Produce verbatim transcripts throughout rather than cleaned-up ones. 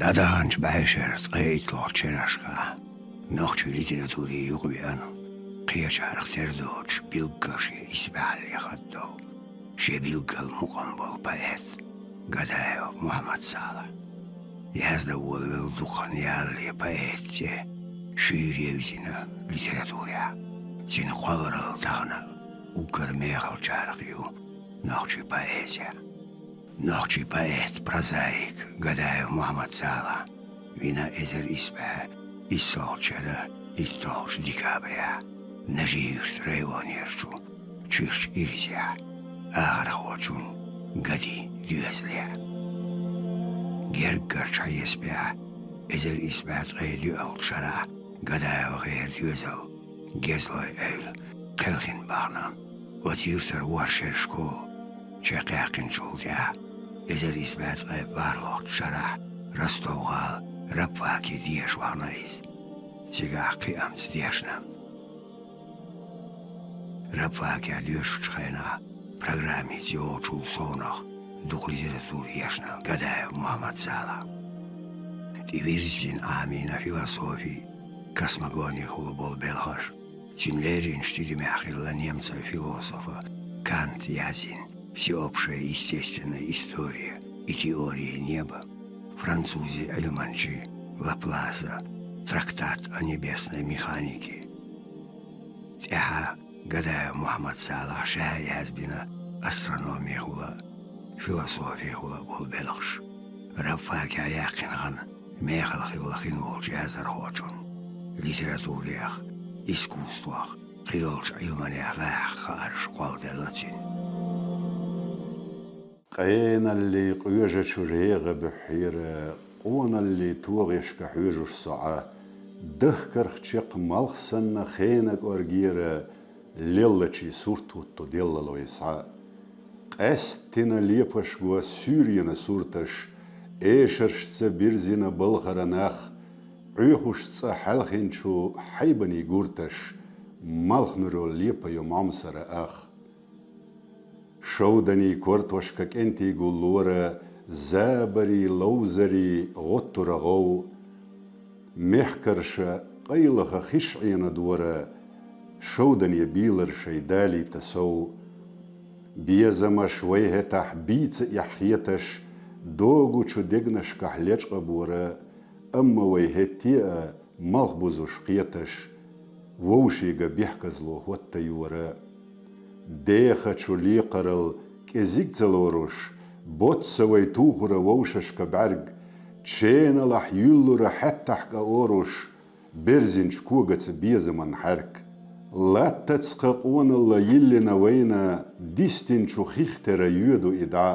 ДӀадаханчу бӀешеран ткъе итлагӀчу шерашкахь нохчийн литературе юкъавеана, кхечарах тера доцуш, билггал шен исбаьхьалле хаддо, шен билггал мукъам болу поэт Гадаев Мухьаммад-Салахь. Яздан волавелла дукха хан ялале поэт цӀе шуьйра евзина литературехь. Цуьнан кхолларалла тахана уггар мехалчарах ю нохчийн поэзехь. Нохчийн поэт-прозаик Гадаев Мухьаммад-Салахь вина эзар исс бӀе иссалгӀачу шеран итталгӀачу декабрехь Нажи-Юьртан районерчу Чуьрчу Ирзехь, ахархочун Гадин доьзалехь. Гергарчу хьесапехь, эзар исс бӀе ткъе диъалгӀачу шарахь Гадаевгара доьзал Гезлой-Эвла кхелхина бахана. Оцу юьртара ворхӀ шеран школа чекхъяьккхинчул тӀаьхьа, эзар исс бӀе ткъе бархӀалгӀачу шарахь Ростов-гӀала рабфаке деша вахана иза. Цигахь кхиамца дешна. Рабфакехь доьшучу хенахь программист йолчул совнах дукха литература ешна Гадаев Мухьаммад-Салахь. ТӀевирзина Ӏамийна философи, космогони хула болу белхаш. Цуьнан лерринчу тидамехь хилла немцойн философа Канта язйина «Всеобщая естественная история и теория неба», французийн Ӏилманчийн Лапласа «Трактат о небесной механике». ТӀаьхьа Гадаев Мухьаммад-Салахьа ша язбина астрономи хула, философи хула болу белхаш. Рабфакехь яьккхина хан мехала хилла хин волчу яздархочун литературех, искусствах, кхидолчу Ӏилманех гӀеххьа хаарш кхолладелла цуьнан. Къеналлин къоьжачу регӀан буьххьера, къоналлин тогӀешка хьоьжуш со Ӏа, дахкарх чекх малх санна хенан кӀоргера, леллачийн сурт хӀутту делла вай схьа. Къаьсттина лепаш го суьйренан сурташ, эшаршца бирзина балхара нах, Ӏуьйхуш цӀа хьаьлхинчу хьайбанийн гурташ, малхнуро лепа йо Мамсара ах. Шовданийн кортошка кӀентий гуллора, забарий, ловзарий гӀоттура гӀов. Мехкарша къайлаха хиш Ӏенадора, шовдане бийлар шайн далийта сов. Безамаш вай хӀетахь бийца эхь хеташ, догучу дегнашкахь лечкъабора, амма вай хӀетте а малх бузуш кхеташ, вовшега бехказло хӀоттайора. Дехачу лекхарал кӀезиг ца лоруш, боцца вай тухура вовшашка бӀаьрг, ченалахь юьллура хьаьттахь кӀа оруш, берзинчу когаца безаман хьаьрк. Латтаца кху къоналла йиллина вайна, дистинчу хих тера йоьду и дӀа,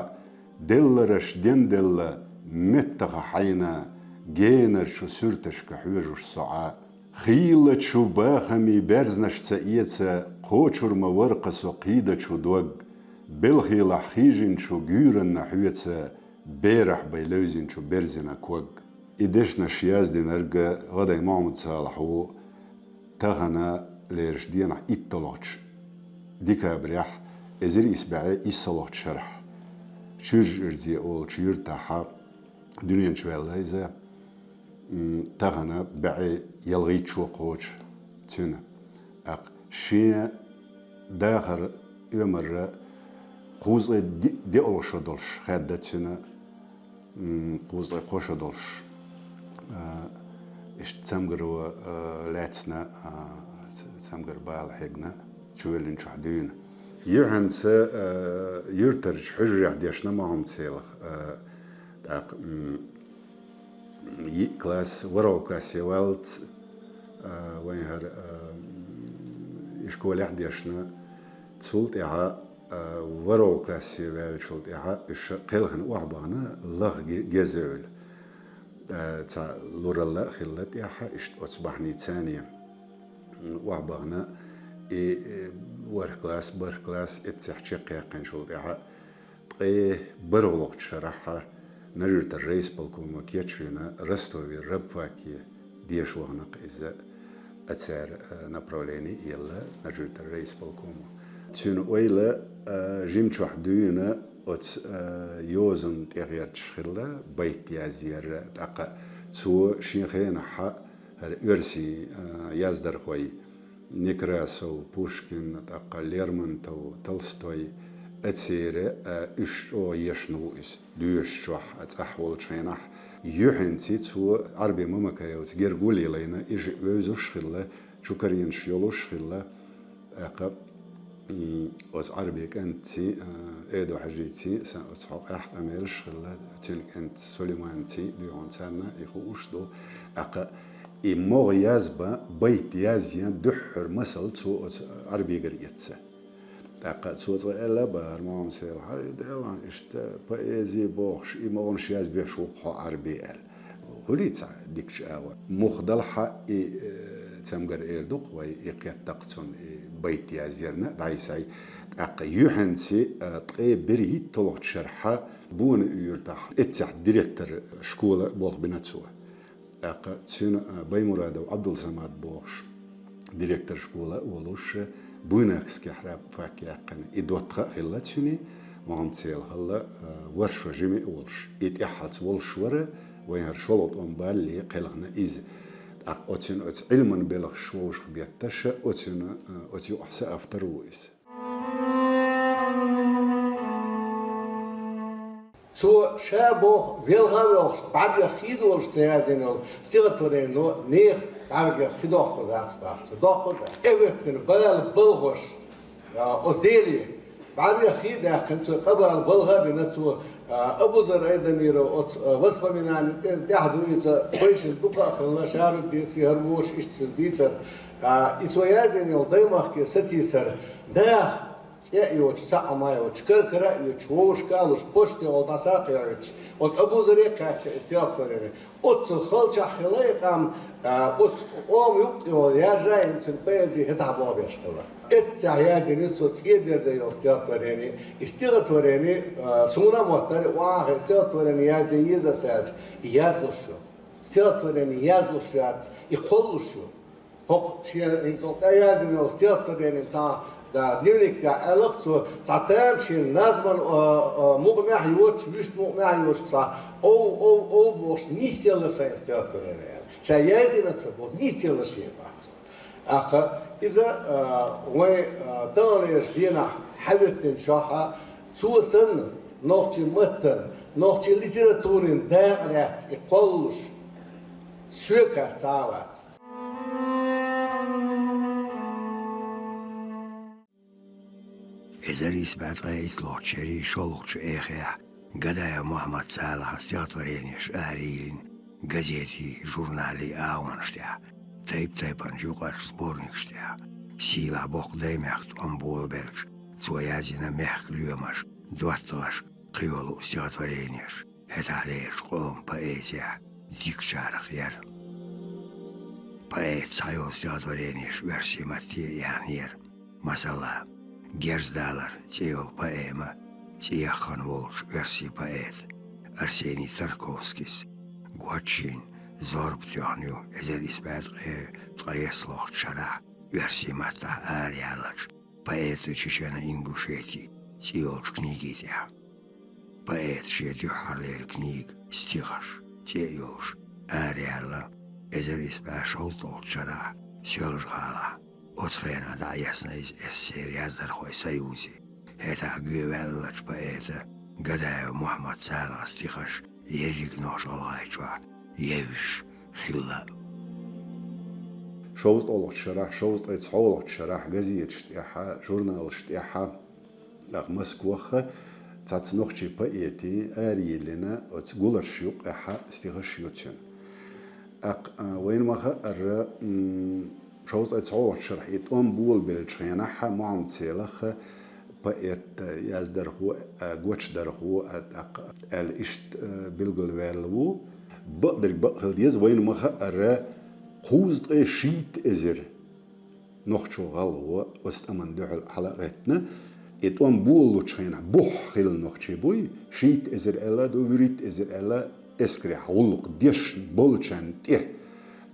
деллараш денделла меттаха хьайна, генарчу суьрташка хьоьжуш со Ӏа. Хийлачу бахамийн баьрзнаш ца эца, кхочур ма вара-кх со кхийдачу дог, белхелахь хийжинчу гуьйранна хьоьца, берахь бай левзинчу берзина ког. И дешнаш яздинарг ГӀадай Мухьаммад-Салахь ву, тахана лерачу денахь итталгӀачу декабрехь, эзар исс бӀе иссалгӀачу шарахь, Чуьрчу Ирзе олучу юьртахь дуьнен чу ваьлла иза. М, тахана бӀе ялхитта шо кхочу цуьнан. ТӀаккха шен дахар оьмар кхузткъе ди-, диъалгӀа шо долуш хаьдда цуьнан, м, кхузткъе кхо шо долуш. А, иштта цамгаро, а, лаьцна, а, ц-, цамгар бала хьегна, чувеллинчохь дуьйна. Юьхьанца, а, юьртарчу хьуьжарехь дешна Мухьаммад-Салахь, а, тӀаккха, м, йиъ класс, ворхӀ классе валлалц, а, вайн хӀара, а, и школехь дешна. Цул тӀаьхьа, а, ворхӀ классе ваьллачул тӀаьхьа уьш кхелхина охьабахана лаха Ге-, Гезевль. А, цхьа луралла а хилла тӀаьхьа, иштта оцу бахьаний царне охьабахана. И, э, ворхӀ класс, бархӀ класс эццехь чекхъяьккхинчул тӀаьхьа, ткъе бархӀалгӀачу шарахь Нажи-Юьртара райисполкомо кечвина Ростове рабфаке деша вахана-кх иза, а цара, э, направлени елла Нажи-Юьртара райисполкомо. Цуьнан ойла, э, жимчохь дуьйна Оцу, э, йозанна тӀегӀерташ хилла байт язъяр, тӀаккха цо шен хенахь хӀара оьрсийн, э, яздархой Некрасов, Пушкин, тӀаккха Лермонтов, Толстой, а церан, э, уьш чӀогӀа ешна ву иза. Доьшучохь, а цӀахь волчу хенахь, юьхьанца цо Ӏарби Мамакаевца герга а лелийна, иза вевзаш хилла, чукаренаш йолуш хилла. ТӀаккха, м, оцу Ӏарби кӀантций, а, Эдо Хьажийций, сан оцу хьокъехь къамелаш хилла, цуьнан кӀант Сулайманций, дуьйхьун царна и хууш ду. ТӀаккха и могӀа язба, байт язъян дуьххьара масал цо оцу Ӏарбигара эцна. ТӀаккха цо цкъа аьлла бахара Мохьмад-Селахьа, и делахь иштта поэзи бохуш, и могӀанаш язбеш ву-кх хьо Ӏарби аьлла. Хуьлий цхьа дикачу агӀор? Муха делахь а и, э, цамгар эр ду-кх вай, и кхетта-кх цунна, и байт язъярна а дӀасай. ТӀаккха юьхьанца, э, ткъе берхӀитталгӀачу шарахь Бона-Юьртахь эццехь директор школа болх бина цо. ТӀаккха цуьнан, а, Баймурадов Ӏабдулсамад бохуш, директор школа а волуш, Буйнакскехь рабфак яьккхина. И доттагӀа а хилла цуьнан, Мохьмад-Селахьалла, а, ворхӀ шо жима а волуш. И тӀаьххьалц волуш вара, вайн хӀара шолгӀа тӀом балале кхелхина иза. ТӀаккха оцуьнан оцу Ӏилман белхаш вовшах бетташ, оцуьнан, а, оцу юкъахь соавтор ву иза. Цо ша боху, велха а велхаш, бӀаьргех хи долуш ца язйина йолу стихотворени нехан бӀаьргех хи доккхур дац боху. Цо доккхур дац. ТӀехӀоьттина бала балхош, а, оцу Деле бӀаьргех хи а даьккхина, цо къа бала балха а бина цо, а, Абузар Айдамиров оцу, а, воспоминани тӀе-, тӀехь ду иза, вайшинна дукха а хилла, Шаруддин Сихарбуш иштта цуьнан дийцар. А, и цо язйина йолу даймахке сатийсар, нах цӀе а йоцуш, цхьа а ма йоцуш, кар-кара а йоцуш, вовшашка а луш, почте гӀолла дӀасакхайоьцуш, оцу Абузаре а кхаьчна и стихотворени. Оццул халчахь хилла и къам, а, оцу къоман юкъа тӀехула яржа а йина цуьнан поэзи хӀетахь болх беш хилла. Эццехь язйина ю цо цӀе бер дан йолу стихотворени. И стихотворени, а, суна а моттара, охьахи стихотворени язъян еза аса аьлча, и яздеш ю. Стихотворени яздеш яц, и кхоллуш ю. ХӀокху шен хӀинца тӀе яздина йолу стихотворени цхьа, да, дневник тӀехь аьлла-кх цо, цхьа тамашийна назман, а, а, мукъамехь йоцуш, вуьшта мукъамехь йоцуш цхьа, ов, ов, ов бохуш, нисъелла сайн стихотворени аьлла. Ша яздина ца боху, нисъелла шен боху цо. ТӀаккха иза, а, вайн, а, таханлерчу дийнахь хьаьветтинчохь а, цо санна, нохчийн маттана, нохчийн литературин дакъа лаьцна и кхоллуш, соьгахь цхьа а вац. Эзар исс бӀе ткъе итталгӀачу шерийн шолгӀачу эхехь Гадаев Мохьмад-Салахьан стихотворенеш арайиллина газетийн, журналийн агӀонаш тӀехь, тайп-тайпанчу юкъарчу сборникаш тӀехь, сийлахь боккха даймехкан тӀом болабелча, цо язйина мехкан лоьмаш, доттагӀаш, кхийолу стихотворенеш. ХӀетахьлерчу къоман поэзехь дикачарах яра. Поэтан цхьайолу стихотворенеш оьрсийн матте а яьхьнера. Масала, «Герз далар» цӀе йолу поэма цӀе яххана волчу оьрсийн поэта Арсений Тарковскийс гочйина, зорба тоьхна ю эзар исс бӀе ткъе ткъайоьсналгӀачу шарахь оьрсийн маттахь араяьллачу «Поэты Чечено-Ингушетии» цӀе йолчу книги тӀехь. Поэта шен дуьххьарлера книга «Стихаш» цӀе а йолуш, араяьлла эзар исс бӀе шовзткъалгӀачу шарахь Соьлжа-ГӀалахь. Оцу хенахь дӀаэцна иза СССР-н яздархойн союзе. ХӀетахь гӀеваьллачу поэта Гадаев Мохьмад-Салахьан стихаш ерриг Нохч-ГӀалгӀайчохь евзаш хилла. ШовзткъалгӀачу шарахь, шовзткъе цхьолгӀачу шарахь газеташ тӀехь а, журналаш тӀехь а, тӀаккха Москвахь а цхьацца нохчийн поэтийн арайиллина оцу гуларш юккъехь а стихаш ю цуьнан. ТӀаккха, а, вайна ма-хаъара, м, шовзткъе цхьолгӀачу шарахь и тӀом болабеллачу хенахь Мохьмад-Селахь поэт, а, яздархо а, гочдархо а, тӀаккха аьлла иштта, а, билгалваьлла ву. Бакъдерг бакъ хила деза, вайна ма-хаъара, кхузткъе шийтта эзар нохчо, гӀалгӀо оцу тӀамна дуьхьал хьала а гӀеттина. И тӀом болалучу хенахь бух хилла нохчий буй, шийтта эзар аьлла а ду, вуьрхӀитта эзар аьлла а, эскарехь гӀуллакх деш болчарна тӀе.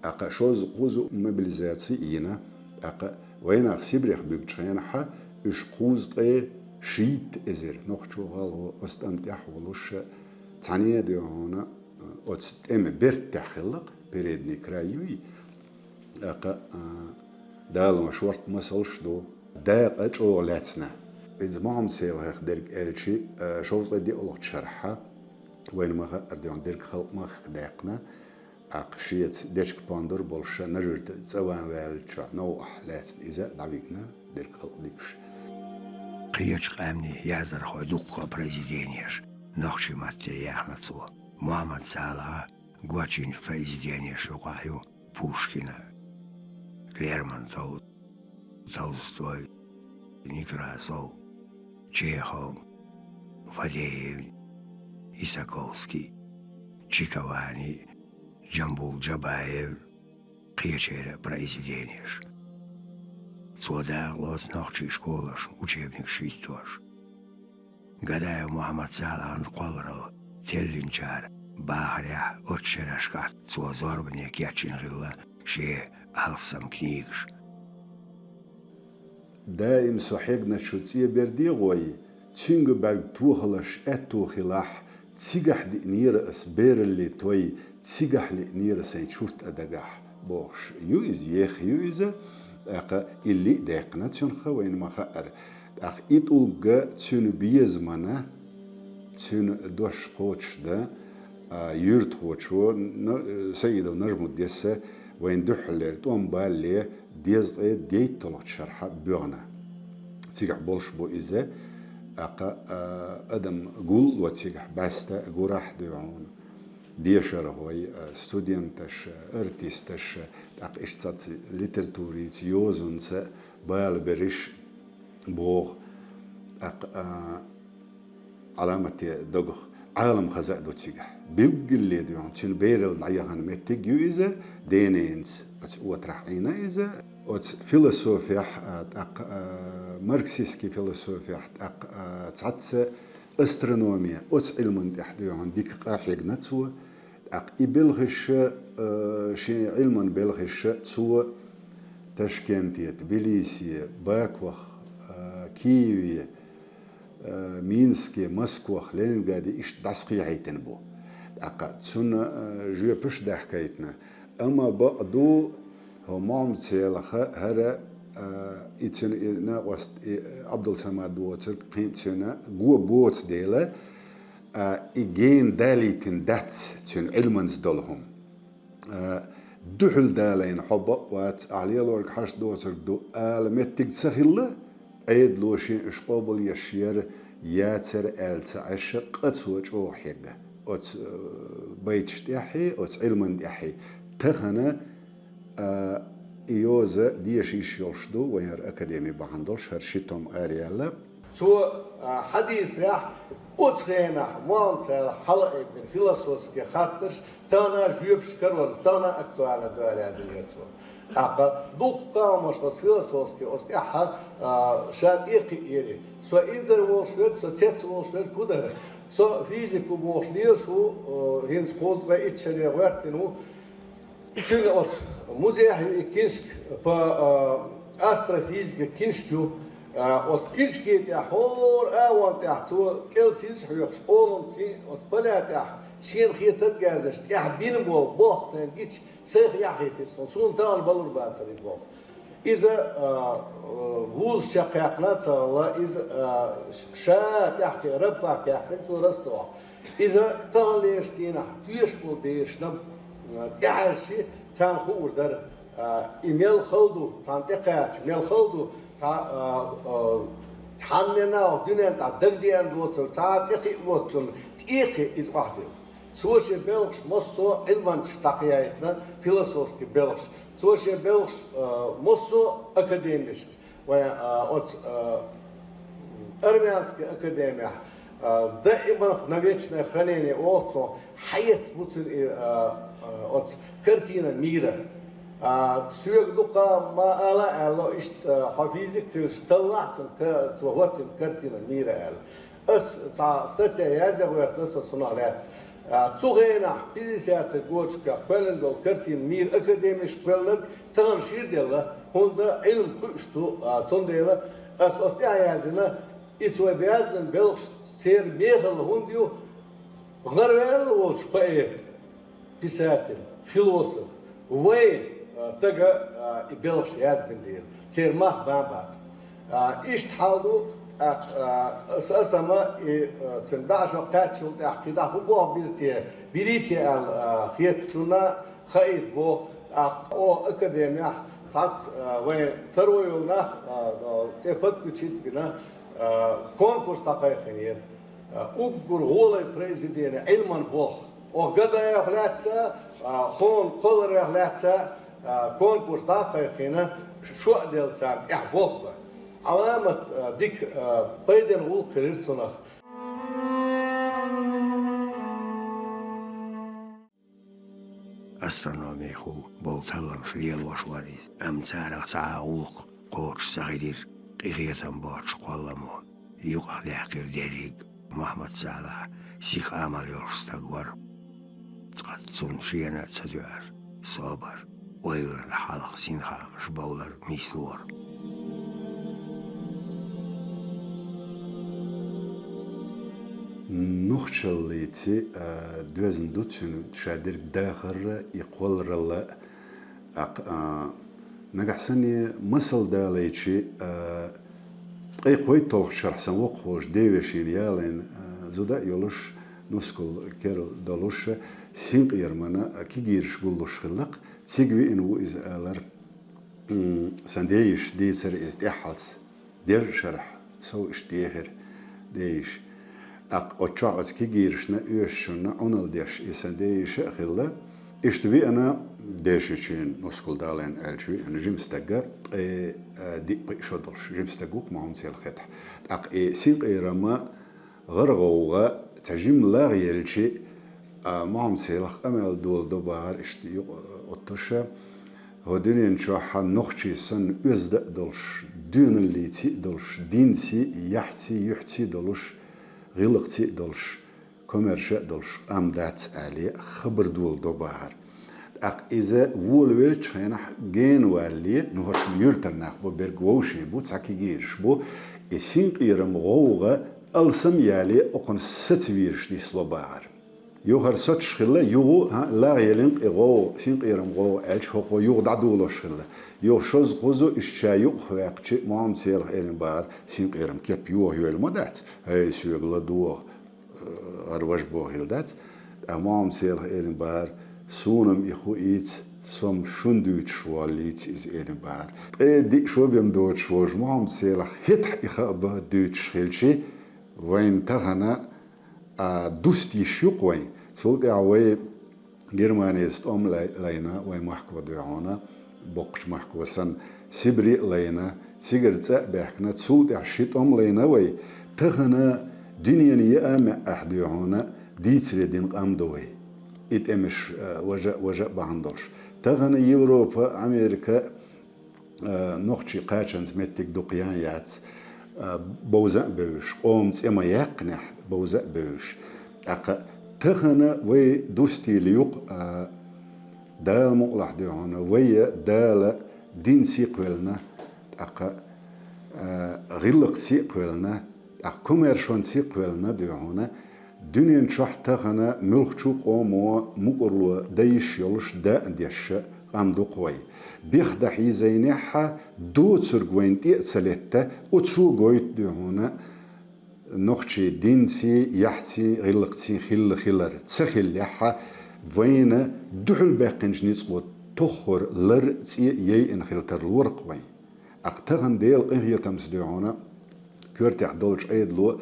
ТӀаккха шозза-кхузза мобилизаци а йина, тӀаккха вайнах Сибрех буьгучу хенахь уьш кхузткъе Шийтта эзар нохчо, гӀалгӀо оцу тӀам тӀехь волуш, цхьаьна а дуй хьуна, оцу тӀеман бертехь хиллакх, передний край юй, тӀаккха, а, Дала шорта масалш ду, дакъа чӀогӀа лаьцна. Иза Мухьаммад-Селахьех дерг аьлча, а, шовзткъе диъалгӀачу шарахь, вайна ма-хаъара дуй хьуна, дерг халкъ махка даьккхина, тӀаккха шеца дечка-пондур болуш, Нажи-Юьртан цӀа ван ваьллачохь новкъахь лаьцна иза дӀавигна дерг халкъ дикаш. Кхечу къаьмнийн яздархойн дуккха произведенеш нохчийн матте яьхна цо. Мухьаммад-Салахьан гочйинчу произведенеша юкъахь ю Пушкина, Лермонтов, Толстой, Некрасов, Чехов, Фадеев, Исаковский, Чиковани, Джамбул Джабаев, кхечеран произведенеш. Цо дакъалоцу нохчийн школашна учебникаш йистош. Гадаев Мухьаммад-Салахьан кхолларалла теллинчара бахарехь, оцу шерашкахь цо зорбане кечйина хилла шен алсам книгаш. Даим со хьегначу цӀе бер дегӀой, цуьнга бӀаьрг тохалаш аьтто хилахь, цигахь диънера ас бераллин той, цигахь лиънера сайн чурт а дагахь, бохуш ю иза, еха ю иза, тӀаккха илли а даьккхина цуьнан, вайна ма-хаъара. ТӀаккха и тӀулг цуьнан безамана, цуьнан дош кхочушдан, а, юьртахочо, Н-, Саидов Нажмуддиса вайна дуьххьалера тӀом балале, дезткъе дейтталгӀачу шарахь боьгӀна. Цигахь болуш бу иза, тӀаккха, а, адам гул а ло цигахь, бӀаьста а гурахь а дуй хьуна. Дешархой, а, студенташ, а, артисташ, а, тӀаккха иштта цхьацца литературица, йозанца бала берриш богӀу. ТӀаккха, а, Ӏаламате догӀу, Ӏалам хаза а ду цигахь. Билггал а дуй хьуна, цуьнан бералла дӀаяхана меттиг ю иза, дененца оцу отарахь Ӏийна иза. Оцу философехь, а, тӀаккха, а, марксистский философехь, тӀаккха, а, цхьацца астрономия, оцу Ӏилманна тӀехь дуй хьуна дика къа хьегна цо. ТӀаккха и белхаша, а, шен Ӏилманан белхаша цо Ташкенте, Тбилисе, Бакух, а, Киеве, а, Минске, Москвах, Ленинграде иштта дӀасакхехьийтина бу. ТӀаккха цунна, а, жоьпаш а даьхкийтина. Амма бакъду, хӀо Мухьаммад-Селахьа хӀара, а, и цуьнан и накъост, и Ӏабдул-Самад воцург кхин а цуьнан го боцу дела, а, и гена далийтина дац цуьнан Ӏилманца долу хӀума. А, дуьхьал далийна хьо бакъ вац, ахь лелориг хьашт доцург ду ала меттиг ца хилла, Ӏедало шен уьш къобалъеш яра, яцара аьлла ца Ӏаш, къа цо чӀогӀа хьегна оцу, э, байташ тӀехь, оцу Ӏилманна тӀехь. Тахана, а, и йоза деша йиш йолуш ду, вайн хӀара академи бахьана долуш, хӀара ши том араяьлла. Цо, а, хьадийцарехь, оцу хенахь Мухьаммад-Салахь хьалаайбина философский хаттарш тахана жоьпаш каронца, тахана актуальна ду аьлла яздинера цо. ТӀаккха дуккха а хӀуманаш оцу философски оцу тӀехь, а, ша тӀекхиъ яри. Со инзар волуш верг, со цец волуш верг хӀун дара? Со физику бохуш лелаш ву, а, хӀинца кхузткъе итт шаре гӀоьртина ву. Цуьнан оцу музейхь ю и киншка, по, а, астрофизике киншка ю. А, оцу киншке тӀехь хӀора агӀон тӀехь цо кӀел сиз хьоькхуш, олунций оцу поля тӀехь шена хетарг а язъеш, тӀехь бина болу болх сайна гича, сайх яхьийтира суна, суна тахана балур бацара и болх. Иза, а, а, вуза чекхъяьккхина а ца хилла, иза, а, ш-, ша тӀаьхье, рабфак яьккхина цо Ростовхь. Иза таханлерчу дийнахь тоьшаш болу берашна, а, тӀехьаьжча, царна хуур дара, а, и мел хала ду, цхьана тӀекхача, мел хала ду, цхьа, а, а, цхьанна нагахь дуьнен тӀехь дагадеана доцург, цхьа а тӀекхиъ воцург, тӀекхиъ иза охьадилла. Цо шен белхаш массо а Ӏилманчашка дӀакхехьийтина, философски белхаш. Цо шен белхаш, а, массо а академешка, вайн, а, оцу, а, армянский академехь, а, даиман на вечное хранение олу цо, хьаэцна бу цуьнан и, а, а, оцу картина мира. А, соьга дукха ма ала аьлла, иштта, а, хьо физик хилча, таллахь цунна ка-, цо хӀоттийна картина мира аьлла. Ас цхьа статья язъян гӀоьртина со цунах лаьцна. А, цу хенахь, пятидесятый годашкахь кхоьллина долу картина мира академешка кхоьллинарг тахана шира делла, хӀунда Ӏилма кхуьуш ду, а, цундела ас оцу тӀехь яздина, Ицу вай бязбан белхаш церан мехала хӀунда ю, гӀарваьнна волчу поэт, писатель, философ, вай, а, тага, а, и белхаш язбина дела, церан мах бан бац. А, иштта хьал ду, тӀаккха, а, аса, аса ма и, а, цуьнан баьӀашо кхаьччул тӀаьхьа кхидӀа хӀун боху бира те, бирий те аьлла, а, хетта цунна хаийта боху, тӀаккха оха академехь цхьацца, а, вайн таро йолу нах, а, а, тӀе подключить бина, а, конкурс дӀакхайкхинера. А, уггар гӀолай произведение, Ӏилман болх. Оха гадаех лаьцна, а, хӀун кхолларех лаьцна, а, конкурс дӀакхайкхина, шо а делла царна тӀехь болх бан. Ӏаламат, а, дика, а, пайденна гӀуллакх хилира цунах. Астрономехула болу талламаш лелош вара иза, амма царах цхьа а гӀуллакх кхочуш ца хилира къинхетам боцучу кхолламо. Юкъахдаьккхира дерриг а. Мухьаммад-Салахь сиха амал йолуш стаг вара. Цкъа цунна шена а ца доьӀура собар, ойланна хьалха синхаамаш бовлар нислора. Нохчаллица, а, доьзна ду цуьнан ша дерг дахарра, и кхолларалла а. Акх-, а, нагахь санна масал далайчи, а, ткъе кхойтталгӀачу шарахь сан воккхаволчу девешина ялайна, а, зуда а йолуш, нускал керла долуш, синкъерамна, а, кегийраш гуллуш хилла-кх, цига веана ву иза алар. М, сан дейиша дийцира иза тӀаьххьалц. Дерриг шарахь сов иштта дехира дейиша. Акх, оцу чохь оцу кегийрашна, оьшучунна Ӏуналла деш, и сан дейиша а хилла. Иштта веана, дешичийн нускал далайна аьлча веана жима стаг, ткъе, а, диъ-пхиъ шо долуш, жима стаг ву-кх Мухьаммад-Селах хетахь. ТӀаккха и синкъерам, гӀар-гӀовгӀа цхьа жимма лагӀъелчи, а, Мухьаммад-Селах къамел доладо бахара иштта юкъа оттуша. ХӀо дуьнен чохь нохчий санна оьзда а долуш, доьналлиций а долуш, динций, яхьций, юьхьций долуш, гӀиллакхций а долуш, комаьрша а долуш къам дац, аьлла, хабар доладо бахара. ТӀаккха иза волавеллачу хенахь гена валале, ну, хӀорш юьртара нах бу, берг вовшийн бу, цхьа кегийраш бу, и синкъерам гӀовгӀа алсам ялале, окхунна сацавийраш нисло бахара. Юха хӀара соцуш хилла, юха, хӀаъ, лагӀъеллина-кх и гӀовгӀа, синкъерам гӀовгӀа аьлча, хӀокхо юха дӀадолош хилла. Юха шозза-кхузза иштта ша юкъахваьккхичи, Мухьаммад-Селах элина бахара, синкъерам кеп юха йойла ма дац, хӀай, соьга ладогӀа, э, хӀара важа бохийла дац. ТӀаккха Мухьаммад-Селах элина бахара, суна-м и хуийца, со-м шуна дуьйцуш воллийца иза элина бахара. Ткъе диъ шо бен доцуш волчу Мухьаммад-Селах хӀетахь и хаа бан дуьйцуш хилчи, вайна тахана, а, дуста йиш ю-кх вайн. Цул тӀаьхьа вай Германица тӀом лай-, лайна, вайн махках дуй хьуна, боккхачу махках санна, Сибре а лайна, цигара цӀа а баьхкина, цул тӀаьхьа ши тӀом лайна вай. Тахана дуьненан яа маьӀӀехь дуй хьуна дийцаре дина къам ду вай. И тӀемаш, а, важа а, важа а бахьана долуш. Тахана Европа, Америка, а, нохчий кхачанца меттиг дукха ян яц, а, бовза а бевзаш, къоман цӀе ма яьккхинехь, бовза а бевзаш. ТӀаккха тахана вай дустийла ю-кх, а, Дала мукъалахь дуй хьуна, вай Дала динций а кхоьллина, тӀаккха, а, гӀиллакхций а кхоьллина, тӀаккха комаьршонций а кхоьллина дуй хьуна, дуьнен чохь тахана муьлххачу а къомо мукӀарло дан йиш йолуш, даа а деш къам ду-кх вай. Бех дан хьийзийнехь а, доцург вайна тӀе а ца летта, оцо гойту дуй хьуна нохчий динций, яхьций, гӀиллакхций хилла хилар. Ца хиллехь а, вайна дуьхьал баьккхинчу ницкъо тоххара лар а, цӀе а яйина хила тарлора-кх вайн. Акх, тахана Делан къинхетамца дуй хьуна, коьртехь долчу Ӏедало,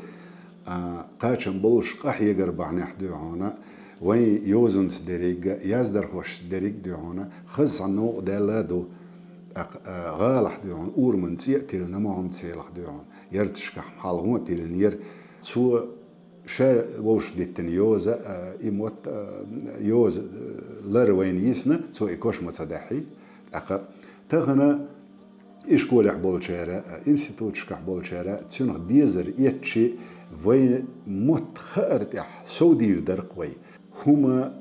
а, кхачам боллуш къахьегар бахьанехь дуй хьуна, вайн йозанца дерриг а, яздархошца дерриг а дуй хьуна, хаза цхьа новкъа даьлла а ду. Акх, а, гӀалахь дуй хьуна, ураман цӀе а тиллина Мухьаммад-Селах дуй хьуна, ярташкахь хьалха а тиллинера. Цо ша вовшах диттина йоза, а, и мотт, а, йоза, а, лар вайна йисна, цо и кош ма ца даьхьий. ТӀаккха тахана ишколехь болчара, а, институташкахь болчара цуьнах дезар эцчи, вай мотт хаар тӀехь совдийр дара-кх вай. ХӀума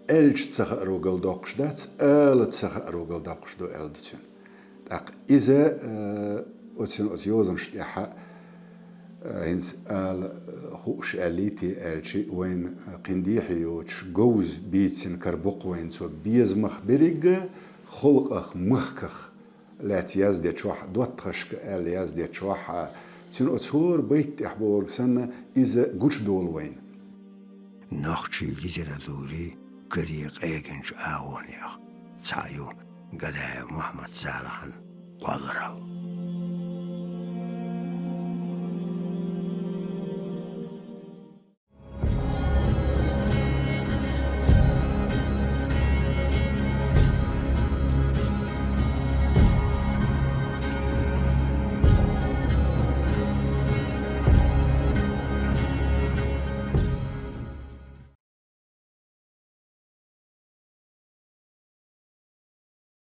аьлча ца хааро галдоккхуш дац, ала ца хааро галдоккхуш ду аьлла ду цуьнан. ТӀаккха иза, э, оцу, оцу йозанаш тӀехь, ХӀинца ала хууш аьллий те аьлча, вайна кхин дехьа йоцуш говза бийцина кара бу-кх вайна цо. Безамах беррига халкъах, махках лаьцна яздечохь, доттагӀашка аьлла яздечохь, цуьнан оцу хӀора байтта тӀехь бохург санна, иза гучудолу вайна. Нохчийн литературин каре къегинчу агӀонех цхьаъ ю Гадаев Мухьаммад-Салахьан кхолларалла.